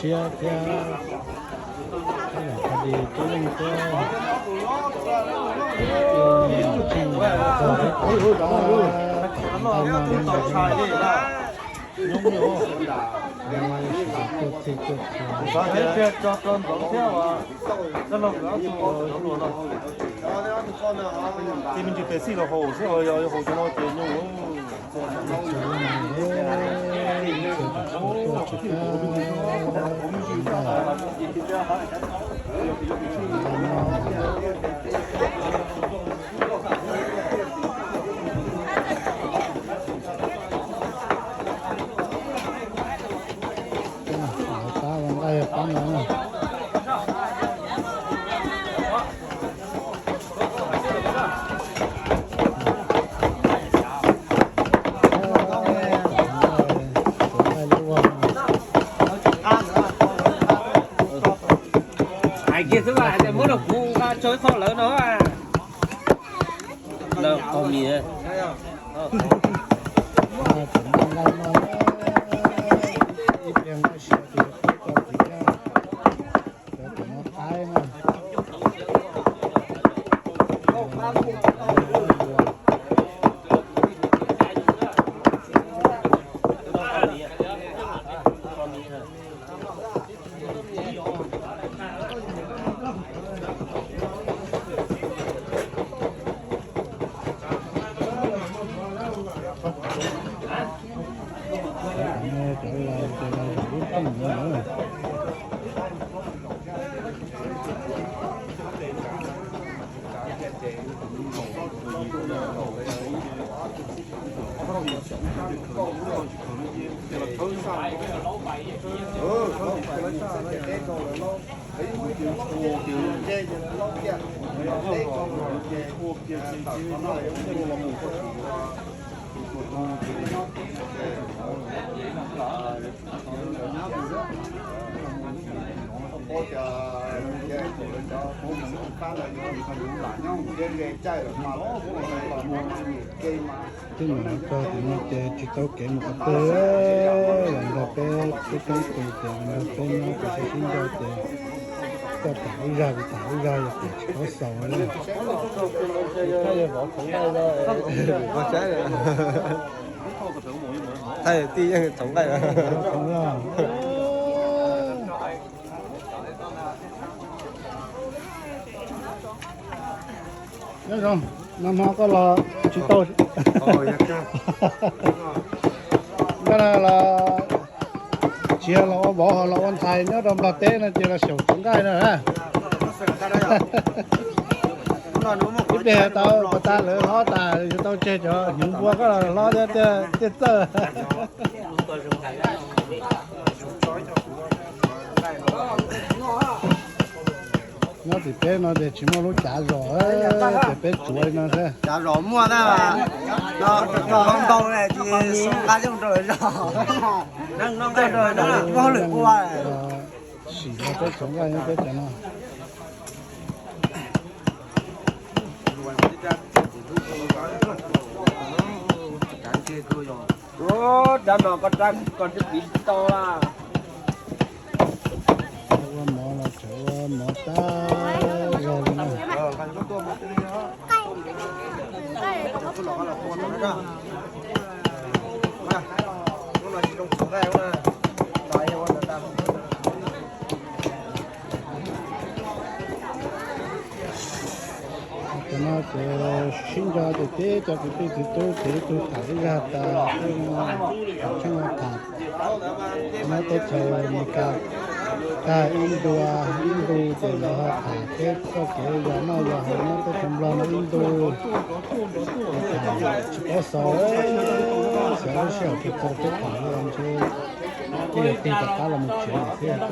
thiab thiab. Tab yam pha di tub leej tuab tseem txog tau ntau no ne. Tuaj txhij tuaj txhua. Ces me ntsis tes xij los haus xwb, yog haus cov no ces nyoo. Pab nqaij pab no. Hais kiag xwb mas, muab rau kuv nqa tso ib qho lawv no. Lawv qhov mis. Ib pliag nqaij siav ces tau txiv thiab. Cov cov no qaib na. Tej no txog tim no ces tsis tau kev mus qhov twg, los nrog peb tib teeb tus ces los nrog peb nyob ces sib sib nco ces koj tham ib zaj kuv tham ib zaj yog tias tsis paub xaus li. Thaij tij yeej tsoom nqaij. Nyob zoo, nag hmo koj los tsis tau. Koj los tsis yog los ua vauv ho los ua ntxhais nyob rau Nplog teb no ces los xyaum tsoom nqaij no na. Ib pliag tau pas tas lawv hlob tas yus tau tseg cov hnyuv npua koj los hlob thiab tiaj txawj. Nyob tim peb no ces tsis muaj lub cav zos, ces peb tsuav li no xwb. Cav zos muaj tab, no ntau ntau ne ces xub qab yooj rau zos, yooj rau zos muaj hauj lwm ua. Sim no peb tsuav nqaij nyob peb cov no. Rab no koj rab koj twb piv tsis tau la. Ua mov los tseem ua mov tab zog li na. Cov no ces sib nco ces tib cov kwv tij txiv tub ces ib tug tham ib zaj tas, tseem tham nyob teb chaws Amelikas tag ib ntua ib ntu ces lawv ho tham teb txoj kev yog noj yog haus nyob teb chaws Nplog no ib ntu. Tsis paub xaus, xav lub sij hawm tsis tau peb tham li ntshe twb yog tig rov qab los mus tsev lawm xwb.